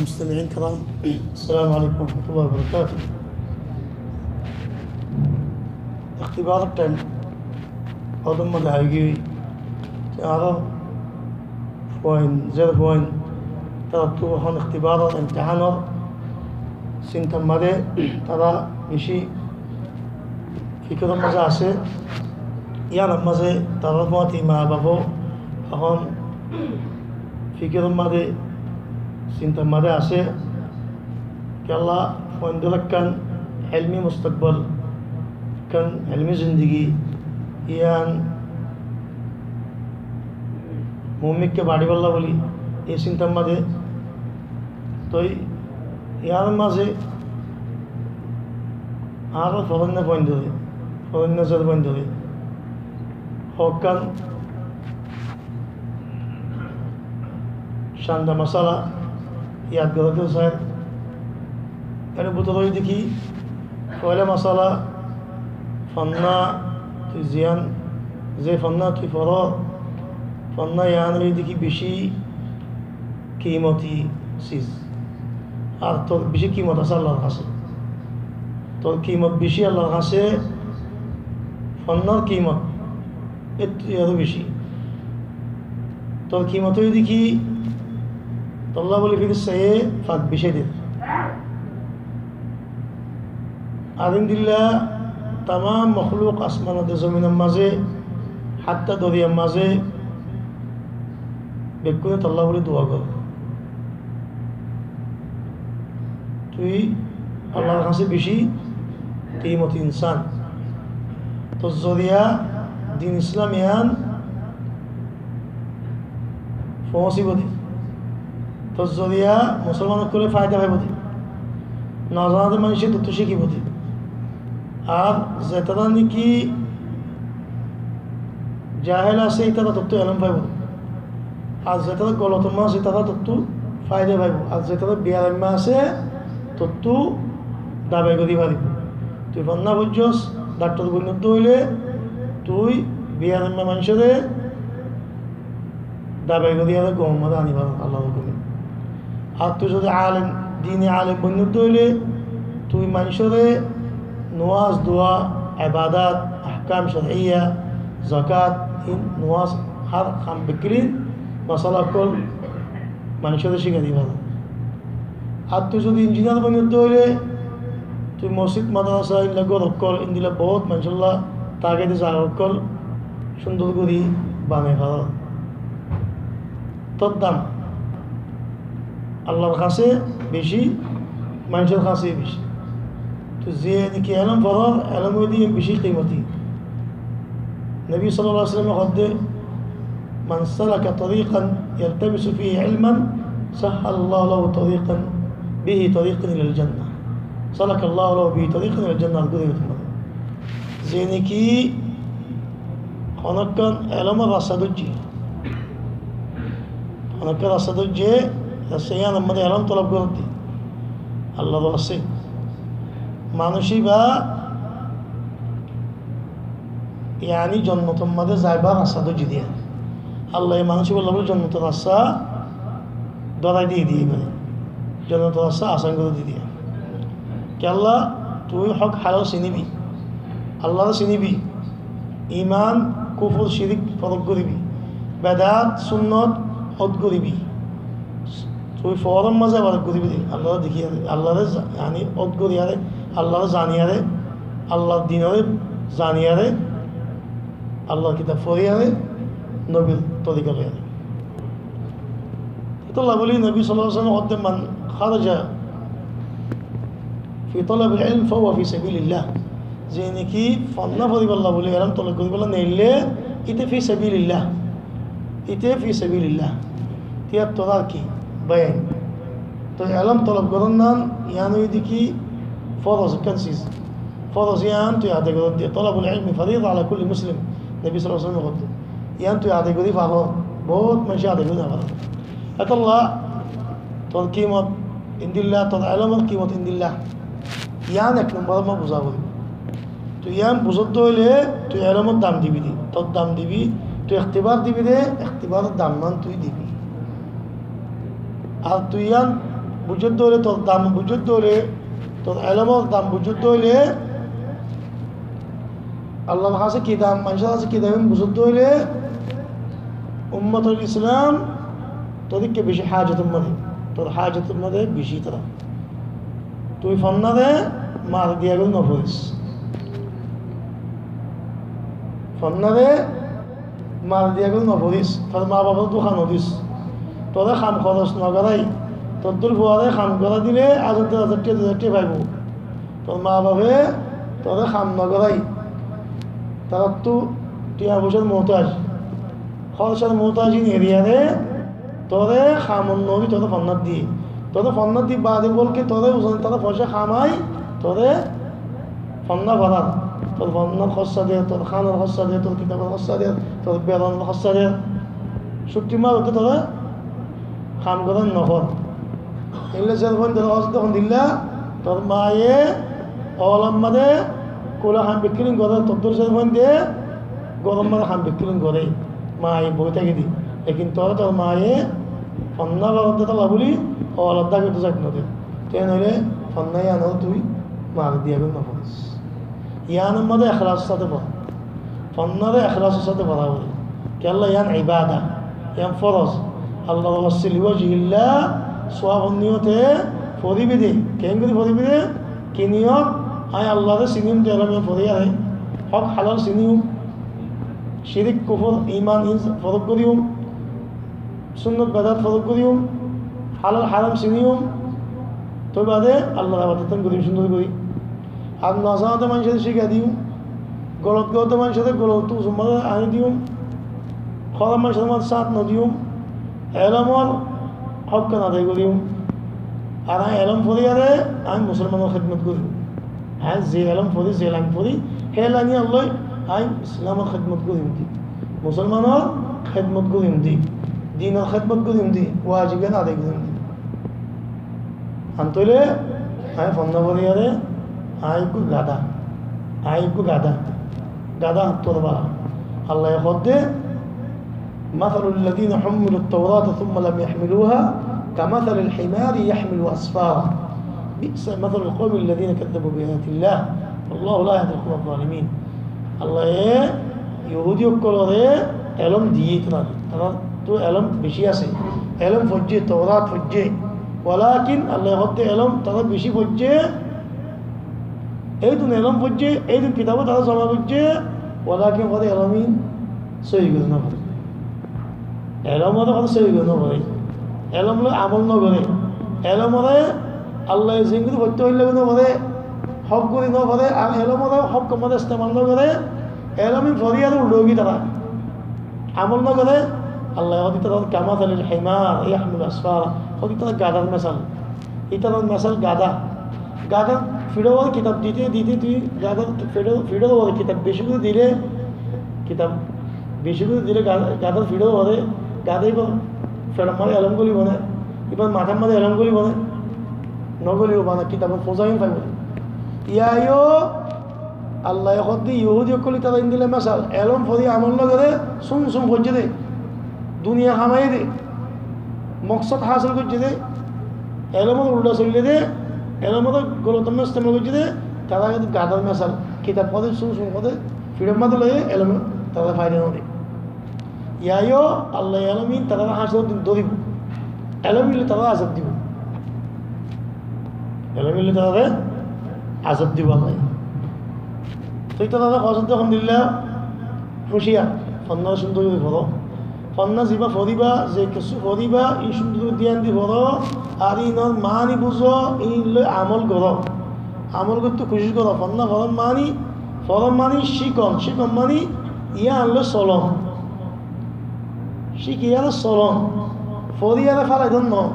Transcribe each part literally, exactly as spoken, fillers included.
مستمعين الكرام، السلام عليكم ورحمة الله وبركاته. اختبار التعليم. Hodún mazé aigiyói, añárar fuain, zer fuain, taráttu ehón ikhtibar, imtihanor sintar mazé, tará beci fikiror mazé asé. Yíanor mazé tarár fuañti maa bafó ehón fikiror mazé, sintar mazé asé. Kiyólla fuaindór ekkán elmi mustakbal, ekkán elmi zindigi, yían muúmikká baçíbolla bóli, e sintar mazé. Toi yíanor mazé añárar foróinna fuaindóre, foróinna zer fuaindóre hokkán canda masala yad goródde sair. Yar bútore óilde ki, foila masala, fonná tui ziyán, ze fonná tui foror, fonná yían óilde ki beci kimoti siz. Ar tor beci kimot asé Allar hañsé. Tor kimot beci Allar hañsé, fonnár kimot. Ettú aró beci. Tor kimot óilde ki, tolla bóli firistaye fak beci der. Ar endilla tamam mokhluk asmanor de zominor mazé, hátta doriyar mazé, bekkúne tolla bóli dua gorer. Tui Allar hañsé beci kimoti insán. Tor zoriya din Islam yían foóñsibo de. Tor zoriya musolman ókkole faida faibo de. Nozana de maincé tottú cíkibo de. Ar zetará niki jahel asé, ítara tottú elóm faibo. Ar zetará golotor mazé asé, ítara tottú faida faibo. Ar zetará biyaramma asé, tottú dabai gorí faribo. Tui fonná foijjós, daktor boinnoddé óile, tui biyaramma maincóre dabai gorí aró gom mazé aní faror Allar hukume. Ar tui zodi alem, dini alem boinnoddé óile, tui maincóre nomaz, dua, ebadat, ahkam cor'iyya, zakat, in nomaz, har ham bekkín masala ókkol maincóre cíkai di faror. Ar tui zodi injiniyar boinnoddé óile, tui mosjid, madrasa, illa gór ókkol, endilla bout maincólla táke de zaga ókkol cúndor gorí banai faror. Tor dam Allar hañsé beci, maincór hañsé beci. Toi ze niki elóm foror, elóm óilde beci kimoti. Nobi sallallahu alaihi wasallame hoódde, "من سلك طريقا يلتمس فيه علما سهل الله له طريقا، به طريقا إلى الجنة. سلك الله له به طريقا إلى الجنة." Ze niki honókkan elómor rasta dóijje, honókkan rasta dóijje, rasta yíanor mazé elóm tolob goródde, Allar rasta. Manúic íba, yáni jonnotor mazé zaibar rasta dóijje diya. Allaye manúic íballa bóle jonnotor rasta dórai di diye, mane jonnotor rasta asán gorí di diye. Kiyólla tui hók halal sinibi, Allaré sinibi, iman, kufur, cirik forók goribi, bedat, sunnot ót goribi. Tui foór mazé ebadat goribi de, Allaré dekiyaré, Allaré za-, yáni ót goriyaré, Allaré zaniyaré, Allar dinoré zaniyaré, Allar kitab foriyaré, nobir torika loiyaré. Etolla bóli Nobi sallallahu alaihi wasallam hoódde, "من خرج في طلب العلم فهو في سبيل الله." Ze niki fonná foribálla bóli, elóm tolob goribálla neille, íte fi sabilillah. Íte fi sabilillah. Tiyattor ar ki? Bayan. Toi elóm tolob gorón nan, yían óilde ki foroz ekkán siz. Foroz yían tui adai goródde. "طلب العلم فريضة على كل مسلم." Nobi sallallahu alaihi wasallam hoódde. Yían tui adai gorí faror, bout maincé adai gorí no farer. Etolla tor kimot endilla, tor elómor kimot endilla. Yían ek nombor ot buzá foribó. Tui yían buzódde óile tui elómor dam dibi de, tor dam dibi, tui ektibar dibi de, ektibaror dam nan tui dibi. Ar tui yían Buijjós de óile, tor dam buijjós de óile, tor elómor dam buijjós de óile, Allar hañsé ki dam, maincór hañsé ki dam buijjós de óile, ummote Islam tor ikká beci hájotor mazé, tor hájotor mazé beci tará. Tui fonnáre mari diya gorí no foris. Fonnáre mari diya gorí no foris. Tor ma bafor dúka no dis. Tore ham horos no gorái. Tottú fuare ham gorái dile azar dui azar tiya, dui azar tiya faibo. Tor ma bafe tore ham no gorái. Tarattú tiya foisar muhtaj. Horsar muhtaj in eriyare tore ham no di, tore fonná di. Tore fonná di bade bolke tore uzon tara foisá hamai, tore fonná farar. Tor fonnar horsa der, tor hánor horsa der, tor kitabor horsa der, tor beronor horsa der. Cútti marotte tore ham goron no hor. Eilla zer fuain tore hosto hon dilla, tor maye olam made kula ham bikkilin gore, tor dur zer fuain de gorom made ham bikkilin gore. Maye boi táke de. Lekin tore tor maye fonná gorot de tola buli, olad dage to zait no de. Te noile fonná iyan tui mari diya gorí no foris. Iyan or made ekhlasor sáte fora. Fonnáre ekhlasor sáte fora foribo. Kiyólla iyan ibada, iyan foroz. Allar waste liwajhillah, suwabor niyote foribi de. Keén gorí foribi de? Ki niyot? Añí Allare siniyum de elom iyan foriyare. Hók halal siniyum. Cirik, kufur, iman in forok goriyum. Sunnot bedat forok goriyum, halal haram siniyum, toi bade Allar ebadot gorim cúndor gori. Ar no zanote maincóre cíkai diyum, golot goróte maincóre golot uzur mazé aní diyum, hóraf maincór mazé sát no diyum, elomor hókkan adai goriyum. Ar añí elom foriyare añí musolmanor hédmot gorim. Añí ze elom fori, ze lain fori, hé lain loi añí Islamor hédmot gorim de, musolmanor hédmot gorim de, dinor hédmot gorim de, wajib iyan adai gorim de. Antóile añí fonná foriyare añí ekku gada, añí ekku gada, gada hottú bála. Allaye hoódde, مثل الذين حملوا التوراة ثم لم يحملوها كمثل الحمار يحمل أسفارا بئس مثل القوم الذين كذبوا بآيات الله والله لا يهدي القوم الظالمين. Allaye Yohudi ókkolore elom diye tarare, tarattú elom beci asé, elom foijje, Tourat foijje, walakin Allaye hoódde elom tara beci foijje, Éidun elóm foijjé, éidun kitabó tará zoma goijjé, walakin hoóde elóm ín sóiyi gorí no foré. Elóm hoóde hoóde sóiyi gorí no foré. Elóm loi amól no goré. Elómoré Allaye ziín gorí foitté hoilé no foré, hók gorí no foré, ar elómoré hók mazé estemal no goré. Elóm ín foriyaré uldha óigiye tará. Amól no goré, Allaye hoóde tará kamasalil himar yahmilu asfara. Hoóde tará gadar mesal. Ítarar mesal gada. Gadar fiçor uore kitab dite dite tui gadar fiçor, fiçor uore kitab beci gorí dile, kitab beci gorí dile ga-, gadar fiçor uore, gada íbar feçor mazé elóm golibo né? Íbar matár mazé elóm golibo né? No golibo, bana kitabor fuzá ín faibo. Yían yó Allaye hoódde Yohudi ókkol ítara endilla mesal, elóm fori amól no goré, sum sum foijjé dé, duniya hamaiyé dé, moksod hásil goijjé dé, elómor uldha soillé dé, elómor golot mazé estemal goijjé dé, tará gadar mesal, kitab fore, sum sum fore, fiçor mazé loiyé, elóm tará faida no dé. Yían yó Allaye elóm ín tarare háñcor din dóribo. Elóm ín loi tarare azab dibo. Elóm ín loi tarare azab dibo Allaye. Toi tarare hoódde hondilla, huciyar, fonná cúndor gorí foró. Fonná zibá foriba, ze kessú foriba, ín cúndor gorí diyan di foró, ar ínor maáni buzó, ín loi amól goró. Amól goitté kucíc goró. Fonná forón maáni, forón maáni cíkon, cíkon maáni yían loi solon. Cíkiyaré solon, foriyaré félai don no.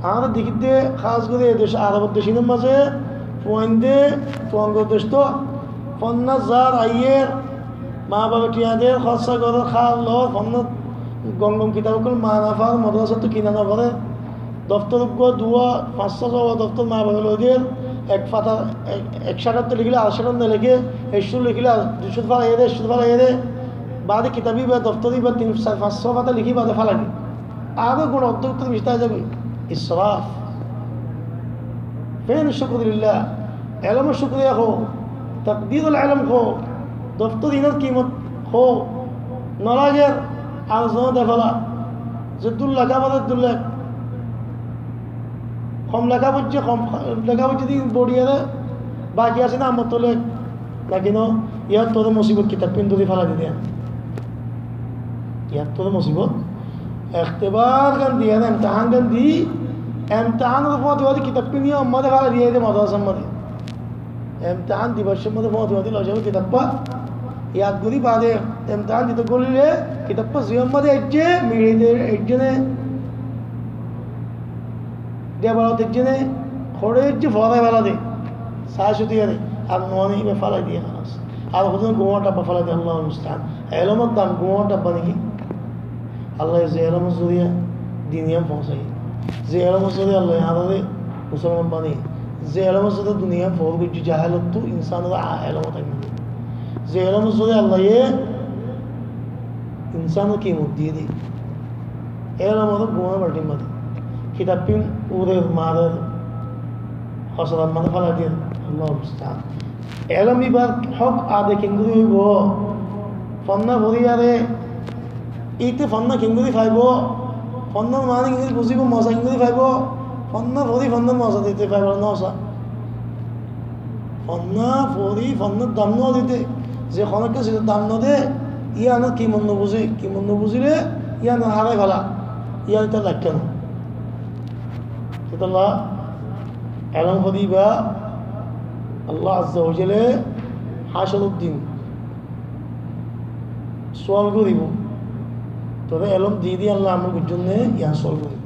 Añára dekídde hás gorí e dec, Arobor dec ínor mazé fuainde, fuain gor dec to, fonná zar aiyér, ma bafe thiañ der, hórsa gorér, hár loór, fonná gom gom kitab ókkol mana far, modorasattu kina no forer, doftor uggúa duwá, fañs só sówa doftor ma bafe loi der, ek fata, ek, ek cáñçattú lekíle ar cáñçat no leké, ek cót lekíle ar dui cót félai der, ek cót félai der, baade kitab íba, doftor íba tin sair fañs só fata lekí baade félai der. Aró guná oddúk ottú beci tái zagói. Israf. Fén cúkur lillah, elómor cúkuriya hoó, takdirul elóm hoó, doftor inor kimot hoó, no lager, ar zon de fela, zeddúr leká fore eddúr lek, hom leká foijjé, hom leká foijjé de bóri ere, baki asé de ammóttu lek, laki no, yían tore musibot kitab fín dóri félai diyé. Yían tore musibot, ektebar gán diyé de, emtehán gán di, emtehánor fóti fóti kitab fín yían mazé félai diyé de, madrasar mazé. Emtehán dibar somot fóti fóti loi zaibo kitab fa. Yad gorí bade emtehán dito gólile kitab fa ziyán mazé aijjé, miçaite aijjé né, debalot aijjé né, hoçé aijjé, forai félai de. Sai cúti ere, ar no ané íba félai diye halas. Ar hodún gúa dhabba félai de, Allahul musta'an. Elómor dam gúa dhabba niki? Allaye ze elómor zoriya din yían foóñsaiye, ze elómor zoriya Allaye añáráre musolman banaiye, ze elómor zoriya duniya yían foór goijjé, jahelottú insánor a-, elómot aimá de, ze elómor zoriya Allaye insánor kimot diyé de, elómor gúa baltin mazé kitab fín urer marer, hosarar mazé félai diye. Allahul musta'an. Elóm íbar hók adai keéngorí óibo? Fonná fori ere íte fonná keéngorí faibo? Fonnár maáni keéngorí buzíbo? Moza keéngorí faibo? Fonná fori fonnár moza dito faibo no sá? Fonná fori fonnár dam no dito, ze honó kessúr dam no de, yíanor kimot no buzí, kimot no buzíle yíanore hárái fela, yían ítar laikká no. Hétolla elóm fori íba Allah azza wa jalla hácoror din sual goríbo. Tore elóm di di Allah amol goijjós né, yían sual goríbo.